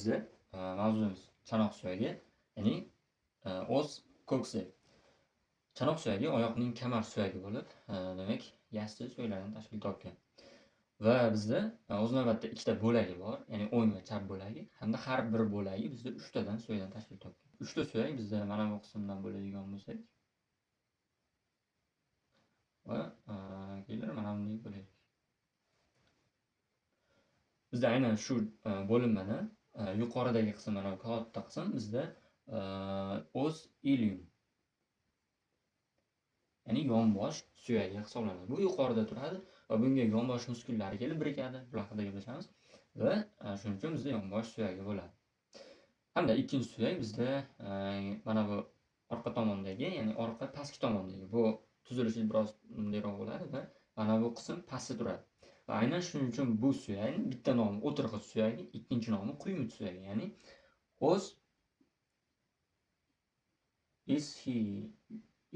bizda mavzumiz chanoq suyagi, ya'ni os coxae. Chanoq suyagi oyoqning kamar suyagi bo'lib, demak, yassi suyaklardan tashkil topgan. Va bizda o'z navbatida ikkita bo'lagi bor, ya'ni o'ng va chap bo'lagi, hamda har bir bo'lagi bizda uchtadan suyakdan tashkil topgan. Uchta suyak bizda mana bu qismdan bo'ladigan bo'lsak va keyin mana bunday bo'ladi. Bizda aynan shu bo'linmani yuqoridagi qism, mana bu katta qism bizda os ilium, ya'ni yonbosh suyagi hisoblanadi. Bu yuqorida turadi va bunga yonbosh muskullari kelib birikadi. Bular haqida gaplashamiz va shuning uchun bizda yonbosh suyagi bo'ladi. Hamda ikkinchi suyak bizda mana bu orqa tomondagi, ya'ni orqa pastki tomondagi bu tuzilishi biroz bundayroq bo'ladi va mana bu qism pastda turadi. Va aynan shuning uchun bu suyakning bitta nomi o'tirg'ich suyagi, ikkinchi nomi quymuch suyagi, ya'ni os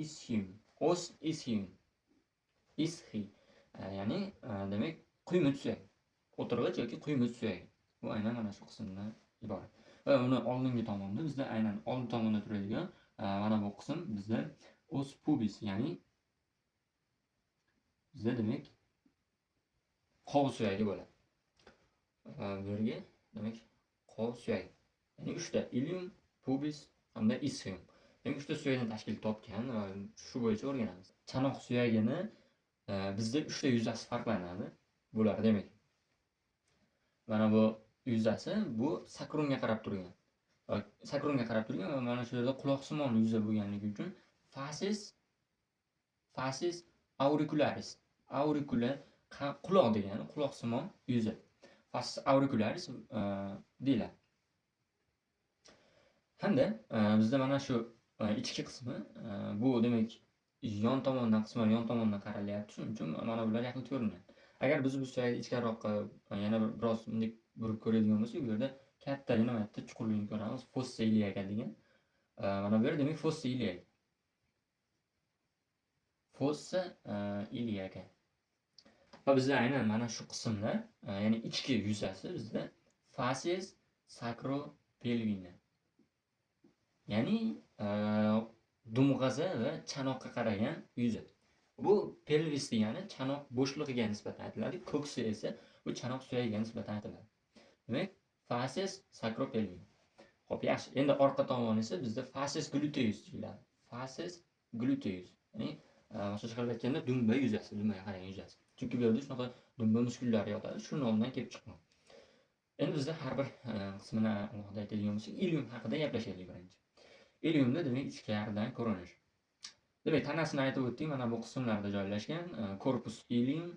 ischium, os ischium, ishi, ya'ni demak quymuch suyak, o'tirg'ich yoki quymuch suyagi. Bu aynan mana shu qismdan iborat. Va uni oldingi tomonda bizda aynan old tomonda turadigan mana bu qism bizda os pubis, ya'ni bizda demak qov suyagi bo'ladi. Bu yerga demak qov suyagi. Ya'ni uchta ilium, pubis hamda ischium. Demak uchta suyakdan tashkil topgan va shu bo'yicha o'rganamiz. Chanoq suyagini bizda uchta yuzasi farqlanadi. Bular demak mana bu yuzasi bu sakrumga qarab turgan. Sakrumga qarab turgan va mana shu yerda quloqsimon yuza bo'lganligi uchun facies auricularis, auricula quloq degani quloqsimon yuza. Facies auricularis deyiladi. Hamda bizda mana shu ichki qismi bu demak yon tomondan qisman yon tomondan qaralyapti. Shuning uchun mana bular yaqin ko'rinadi. Agar biz bu suyakni ichkariroqqa yana biroz bunday burib ko'radigan bo'lsak, bu yerda katta nima bitta chuqurlikni ko'ramiz, fossa iliaca degan. Mana bu yerda demak fossa iliaca. Fossa iliaca. Va bizda aynan mana shu qismlar, ya'ni ichki yuzasi bizda facies sacropelvina. Ya'ni dumg'aza va chanoqqa qaragan yuza. Bu pelvis degani chanoq bo'shlig'iga nisbatan aytiladi, ko'ksi esa bu chanoq suyagiga nisbatan aytiladi. Demak, facies sacropelvina. Xo'p, yaxshi. Endi orqa tomoni esa bizda facies gluteus deyiladi. Facies gluteus, ya'ni boshqacha qilib aytganda dumba yuzasi, dumbaga qaragan yuzasi. Chunki bu yerda shunaqa dumba muskullari yotadi, shu nomdan kelib chiqqan. Endi bizda har bir qismini alohida aytadigan bo'lsak, ilium haqida gaplashaylik birinchi. Iliumda demak ichkaridan ko'rinish. Demak, tanasini aytib o'tdik, mana bu qismlarda joylashgan corpus ilium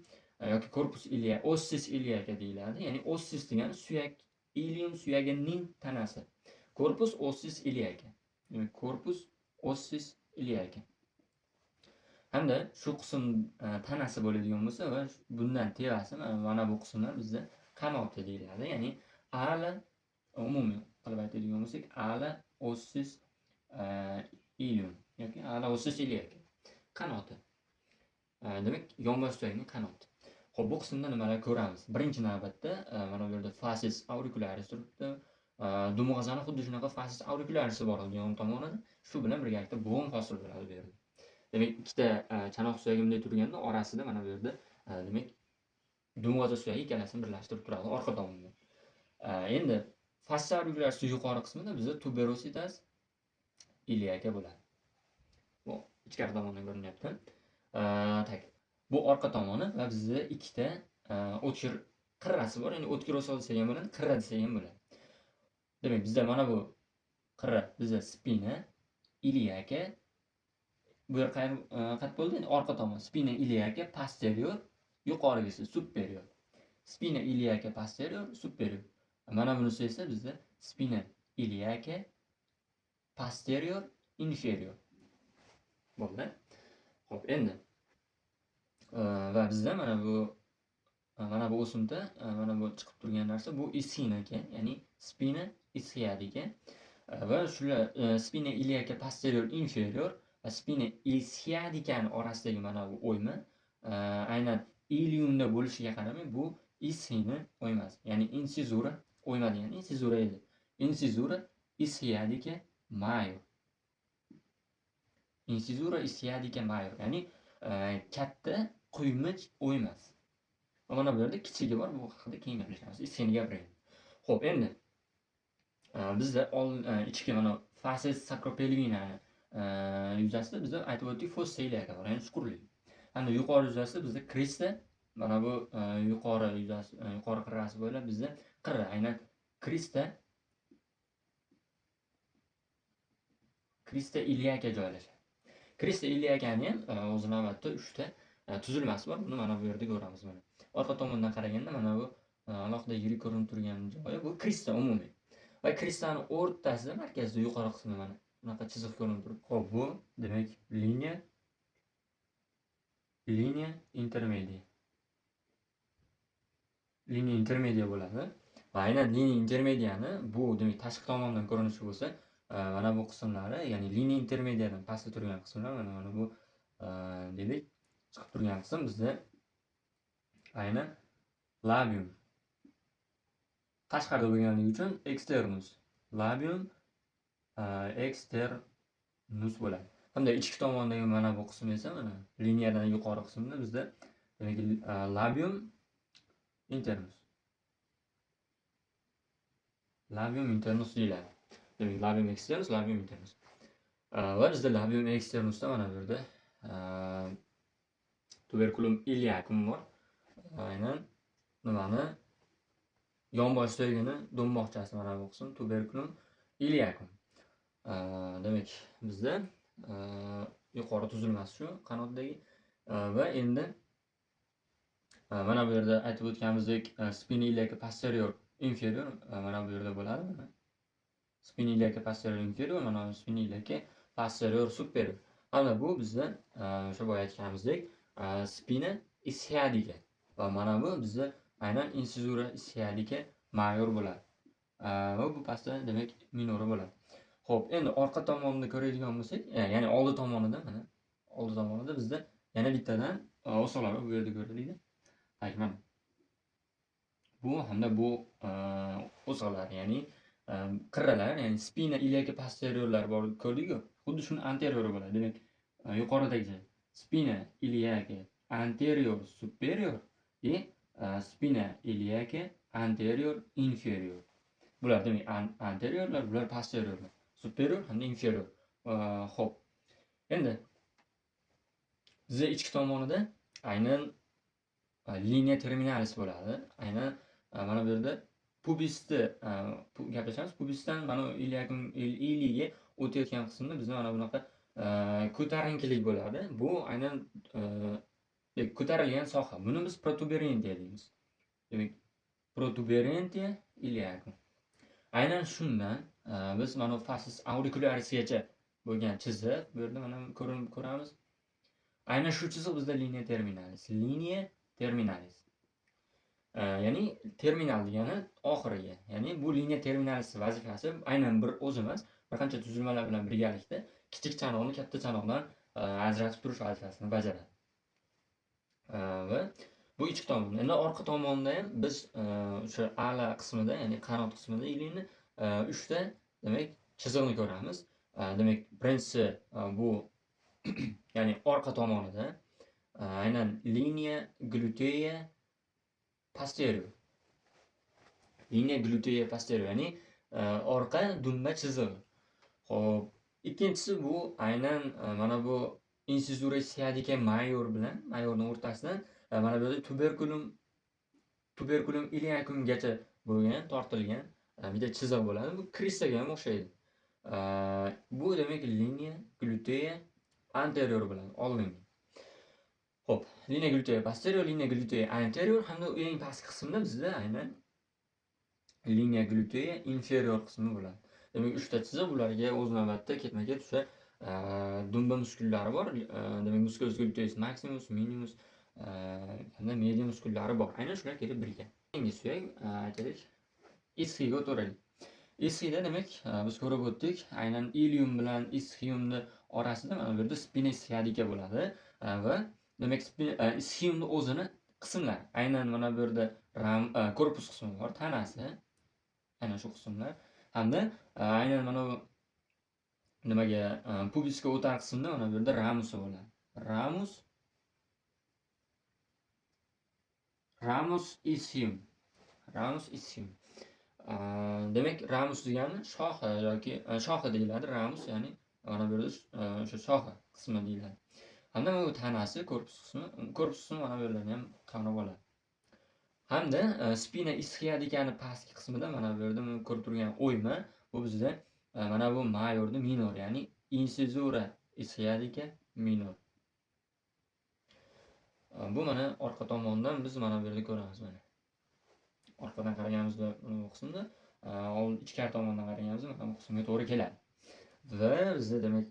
yoki corpus ilia, ossis iliaca deyiladi. Ya'ni ossis degani suyak, ilium suyagining tanasi. Corpus ossis iliaca. Demak, corpus ossis iliaca. Hamda shu qism tanasi bo'ladigan bo'lsa va bundan tevasi mana bu qismlar bizda qanoti deyiladi. Ya'ni ala umumiy qilib aytadigan bo'lsak, ala ossis ilium yoki ala ossis iliaca qanoti. Demak, yonbosh suyagining qanoti. Xo'p, bu qismda nimalar ko'ramiz? Birinchi navbatda mana bu yerda facies auricularis turibdi. Dumg'azani xuddi shunaqa facies auricularis bor yon tomonida. Shu bilan birgalikda bo'g'im hosil bo'ladi bu yerda. Demak, ikkita chanoq suyagi bunday turganda orasida mana bu yerda demak dumg'aza suyagi ikkalasini birlashtirib turadi orqa tomonda. Endi facies auricularis yuqori qismida bizda tuberositas iliaca bo'ladi. Bu ichkari tomondan ko'rinyapti. Tak. Bu orqa tomoni va bizda ikkita o'tkir qirrasi bor. Ya'ni o'tkir o'sal desak ham bo'ladi, qirra desak ham bo'ladi. Demak, bizda mana bu qirra bizda spina iliaca. Bu yer qayerda bo'ldi? Endi orqa tomon spina iliaca posterior, yuqorigisi superior. Spina iliaca posterior, superior. Mana bunisi esa bizda spina iliaca posterior, inferior. Bo'ldi. Xo'p, endi va bizda mana bu o'simta, mana bu chiqib turgan narsa bu ischium ekan, ya'ni spina ischiadica. Va shular spina iliaca posterior, inferior va spina ischiadicani orasidagi mana bu o'yma aynan iliumda bo'lishiga qaramay bu ischiumni o'ymasi, ya'ni insizura o'yma degani insizura edi. Incisura ischiadica major. Incisura ischiadica major, ya'ni katta quymich o'ymasi. Va mana bu yerda kichigi bor, bu haqida keyin gaplashamiz. Ischiani gapiraylik. Xo'p, endi bizda ichki mana facies sacropelvina yuzasida bizda aytib o'tdik fossa iliaca bor, ya'ni chuqurlik. Hamda yuqori yuzasida bizda crista, mana bu yuqori yuzasi, yuqori qirrasi bo'ylab bizda qirra, aynan crista iliaca joylashadi. Crista iliacani ham o'z navbatida 3 ta tuzilmasi bor. Buni mana bu yerda ko'ramiz mana. Orqa tomondan qaraganda mana bu alohida yirik ko'rinib turgan joyi bu crista umumiy. Va cristani o'rtasida, markazida yuqori qismi mana bunaqa chiziq ko'rinib turibdi. Xo'p, bu demak liniya intermedia. Liniya intermedia bo'ladi. Va aynan liniya intermediani bu demak tashqi tomondan ko'rinishi bo'lsa, mana bu qismlari, ya'ni liniya intermediadan pastda turgan qismlar, mana bu dedik, chiqib turgan qism bizda aynan labium. Tashqarida bo'lganligi uchun externus, labium externus bo'ladi. Hamda ichki tomondagi mana bu qism esa mana liniyadan yuqori qismda bizda demak labium internus. Labium internus deyiladi. Demak labium externus, labium internus. Va bizda labium externusda mana bu yerda tuberculum iliacum bor. Aynan nimani yonbosh suyagini do'mboqchasi mana bu qism tuberculum iliacum. Demak bizda yuqori tuzilmasi shu qanotdagi. Va endi mana bu yerda aytib o'tganimizdek spina iliaca posterior inferior mana bu yerda bo'ladi. Mana spina iliaca posterior inferior, mana spina iliaca posterior superior. Mana bu bizda o'sha boya aytganimizdek spina ischiadica va mana bu bizda aynan incisura ischiadica major bo'ladi. Va bu pastda demak minori bo'ladi. Xo'p, endi orqa tomonini ko'radigan bo'lsak, ya'ni oldi tomonida mana oldi tomonida bizda yana bittadan o'soqlar bu yerda ko'riladi. Ayt mana. Bu hamda bu o'soqlar, ya'ni qirralar, ya'ni spina iliaca posteriorlar bor ko'rdik-ku. Xuddi shuni anteriori bo'ladi. Demak, yuqoridagi spina iliaca anterior superior и spina iliaca anterior inferior. Bular demak anteriorlar, bular posteriorlar. Superior hamda inferior. Xo'p. Endi bizda ichki tomonida aynan liniya terminalis bo'ladi. Aynan mana bu yerda pubisni gaplashamiz. Pubisdan mana iliacum iliga o'tayotgan qismda bizda mana bunaqa ko'tarinkilik bo'ladi. Bu aynan ko'tarilgan soha. Buni biz protuberantia deymiz. Demak, protuberantia iliacum. Aynan shundan biz mana facies auricularisgacha bo'lgan chiziq bu yerda mana ko'ramiz. Aynan shu chiziq bizda liniya terminalis. Liniya terminalis. Ya'ni terminal degani oxiriga. Ya'ni bu liniya terminalis vazifasi aynan bir o'zi emas, bir qancha tuzilmalar bilan birgalikda kichik chanoqni katta chanoqdan ajratib turish vazifasini bajaradi. Va bu ichki tomonda. Endi orqa tomonda ham biz o'sha ala qismida, ya'ni qanot qismida ilini 3 ta demak chiziqni ko'ramiz. Demak, birinchisi bu ya'ni orqa tomonida aynan liniya glutea posterior. Liniya glutea posterior, ya'ni orqa dumba chizig'i. Xo'p, ikkinchisi bu aynan mana bu incisura ischiadica major bilan majorning o'rtasidan mana bu yerda tuberculum iliacumgacha bo'lgan tortilgan bitta chiziq bo'ladi. Bu kristaga ham o'xshaydi. Bu demak liniya glutea anterior bo'ladi, oldingi. Xo'p, liniya glutea posterior, liniya glutea anterior hamda eng pastki qismda bizda aynan liniya glutea inferior qismi bo'ladi. Demak, 3 ta chiziq, bularga o'z navbatida ketma-ket o'sha dumba muskullari bor. Demak, musculus gluteus maximus, minimus hamda media muskullari bor. Aynan shular kelib birikadi. Keyingi suyak aytaylik, ischiga o'tiraylik. Ischida demak biz ko'rib o'tdik, aynan ilium bilan ischiumni orasida mana bu yerda spina ischiadica bo'ladi va demak ischiumni o'zini qismlari, aynan mana bu yerda korpus qismi bor, tanasi, aynan shu qismlar Hamda aynan mana bu nimaga pubisga o'tar qismda mana bu yerda ramusi bo'ladi. Ramus ischium. Ramus ischium. Demak, ramus degani shoxi yoki shoxi deyiladi. Ramus ya'ni mana bu yerda o'sha shoxi qismi deyiladi. Hamda bu tanasi, korpus qismi, korpus qismi mana bu yerlarni ham qamrab oladi. Hamda spina ischiadikani pastki qismida mana bu yerda ko'rib turgan o'yma, bu bizda mana bu mayorni minor, ya'ni incisura ischiadika minor. Bu mana orqa tomondan biz mana bu yerda ko'ramiz mana. Orqadan qaraganimizda bu qismda, ichkari tomondan qaraganimizda mana bu qismga to'g'ri keladi. Va bizda demak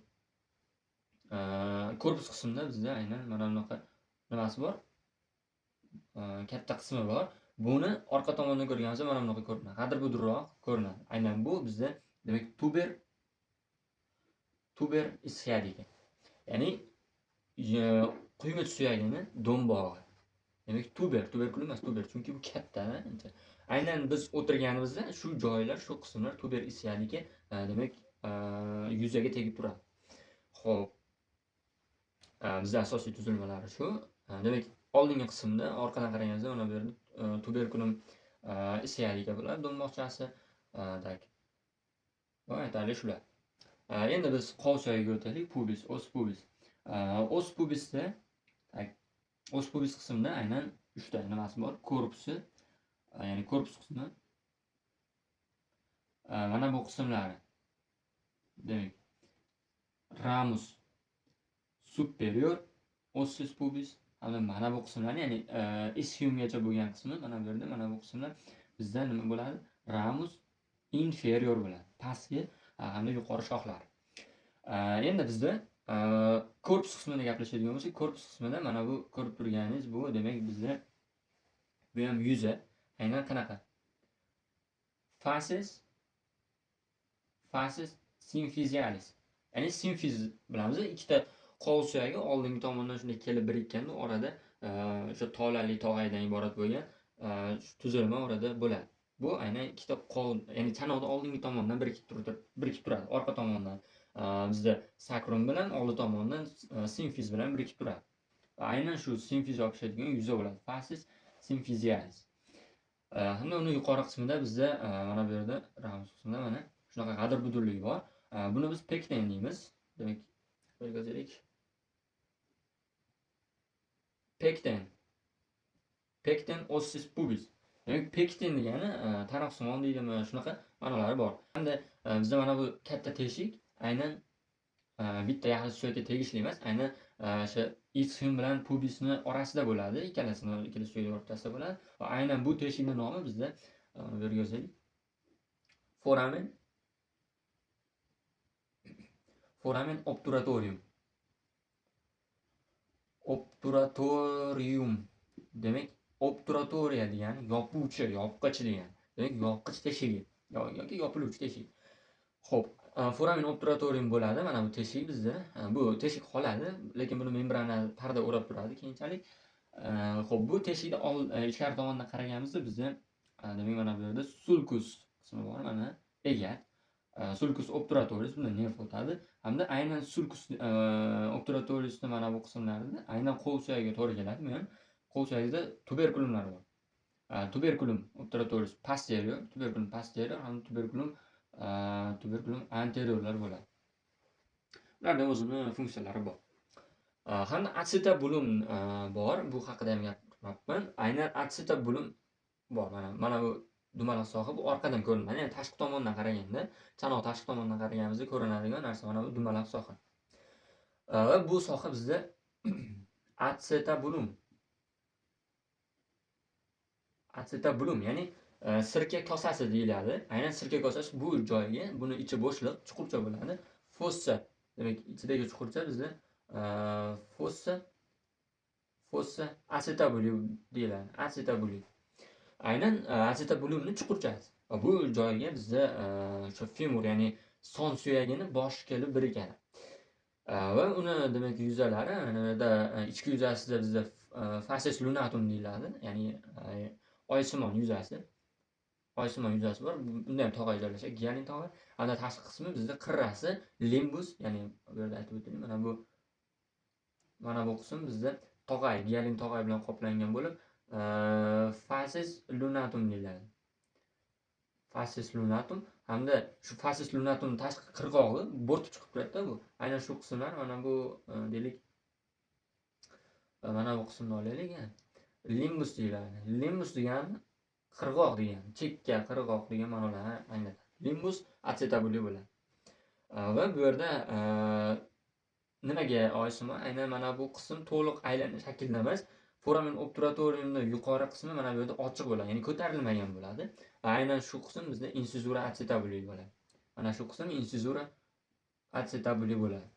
korpus qismida bizda aynan mana bunaqa nimasi bor? Katta qismi bor. Buni orqa tomondan ko'rganimizda mana bunaqa ko'rinadi. G'adir-budurroq ko'rinadi. Aynan bu bizda demak tuber ischiadika. Ya'ni quyma suyagini do'mbog'i. Demak tuber, tuberkulum emas, tuber, chunki bu katta. Aynan biz o'tirganimizda shu joylar, shu qismlar tuber ischiadika demak yuzaga tegib turadi. Xo'p. Bizda asosiy tuzilmalari shu. Demak, oldingi qismda orqadan qaraganimizda mana bu yerda tuberkulum ischiadika bo'ladi, do'mboqchasi. Tak. Va aytaylik shular. Endi biz qov suyagiga o'taylik, pubis, os pubis. Os pubisda, tak, os pubis qismida aynan 3 ta nimasi bor? Korpusi, ya'ni korpus qismi. Mana bu qismlari. Demak, ramus superior, ossis pubis hamda mana bu qismlarni, ya'ni ischiumgacha bo'lgan qismi mana bu yerda, mana bu qismlar bizda nima bo'ladi? Ramus inferior bo'ladi. Pastki hamda yuqori shoxlar. Endi bizda korpus qismini gaplashadigan bo'lsak, korpus qismida mana bu ko'rib turganingiz bu demak bizda bu ham yuza. Aynan qanaqa? Facies symphysialis. Ya'ni simfiz bilamiz, ikkita qov suyagi oldingi tomondan shunday kelib birikkanda orada o'sha tolali tog'aydan iborat bo'lgan tuzilma orada bo'ladi. Bu aynan ikkita qov, ya'ni chanoqni oldingi tomondan birikib turadi. Orqa tomondan bizda sakrum bilan, oldi tomondan simfiz bilan birikib turadi. Aynan shu simfiz yopishadigan yuza bo'ladi. Facies symphysialis. Hamda uni yuqori qismida bizda mana bu yerda ramus qismida mana shunaqa g'adir-budurlik bor. Buni biz pekten deymiz. Demak, ko'rgazaylik. Pekten. Pekten ossis pubis. Demak, pekten degani taroqsimon deydimi, shunaqa ma'nolari bor. Hamda bizda mana bu katta teshik aynan bitta yaxlit suyakka tegishli emas, aynan o'sha ischium bilan pubisni orasida bo'ladi, ikkalasini ikkala suyak o'rtasida bo'ladi. Va aynan bu teshikning nomi bizda bu yerga yozaylik. Foramen obturatorium. Obturatorium demak obturatoriya degani yopuvchi, yopqich degani. Demak, yopqich teshigi yoki yopiluvchi teshik. Xo'p, foramen obturatorium bo'ladi. Mana bu teshik bizda. Bu teshik qoladi, lekin buni membrana parda o'rab turadi keyinchalik. Xo'p, bu teshikni ichkari tomondan qaraganimizda bizda demak mana bu yerda sulcus qismi bor, mana egar. Sulcus obturatoris, bunda nerv o'tadi. Hamda aynan sulcus obturatorisni mana bu qismlarida aynan qo'l suyagiga to'g'ri keladi. Bu ham qo'l suyagida tuberkulumlar bor. Tuberkulum obturatoris posterior, tuberkulum posterior hamda tuberkulum anteriorlar bo'ladi. Ularning o'zini funksiyalari bor. Hamda acetabulum bor. Bu haqida ham gapirmoqchiman. Aynan acetabulum bor. Mana bu dumaloq soha bu orqadan ko'rinadi. Ya'ni tashqi tomondan qaraganda, chanoq tashqi tomondan qaraganimizda ko'rinadigan narsa mana bu dumaloq soha. Va bu soha bizda acetabulum. Acetabulum, ya'ni sirka kosasi deyiladi. Aynan sirka kosasi bu joyga, buni ichi bo'shliq, chuqurcha bo'ladi. Fossa, demak ichidagi chuqurcha bizda fossa acetabuli deyiladi. Acetabuli. Aynan acetabulumni chuqurchasi. Va bu joyga bizda o'sha femur, ya'ni son suyagini boshi kelib birikadi. Va uni demak yuzalari, mana bu yerda ichki yuzasida bizda facies lunatum deyiladi, ya'ni oysimon yuzasi. Oysimon yuzasi bor. Bunda ham tog'ay joylashgan, gialin tog'ay. Hamda tashqi qismi bizda qirrasi limbus, ya'ni bu yerda aytib o'tdim, mana bu qism bizda tog'ay, gialin tog'ay bilan qoplangan bo'lib, facies lunatum deyiladi. Facies lunatum hamda shu facies lunatum tashqi qirg'og'i bo'rtib chiqib turadi-da bu. Aynan shu qismlar mana bu, deylik, mana bu qismni olaylik. Limbus deyiladi. Limbus degani qirg'oq degani, chekka, qirg'oq degan ma'nolarni anglatadi. Limbus acetabuli bo'ladi. Va bu yerda nimaga oysimon? Aynan mana bu qism to'liq aylanish shaklida emas, foramen obturatoriumni yuqori qismi mana bu yerda ochiq bo'ladi, ya'ni ko'tarilmagan bo'ladi. Va aynan shu qism bizda insizura acetabuli bo'ladi. Mana shu qism insizura acetabuli bo'ladi.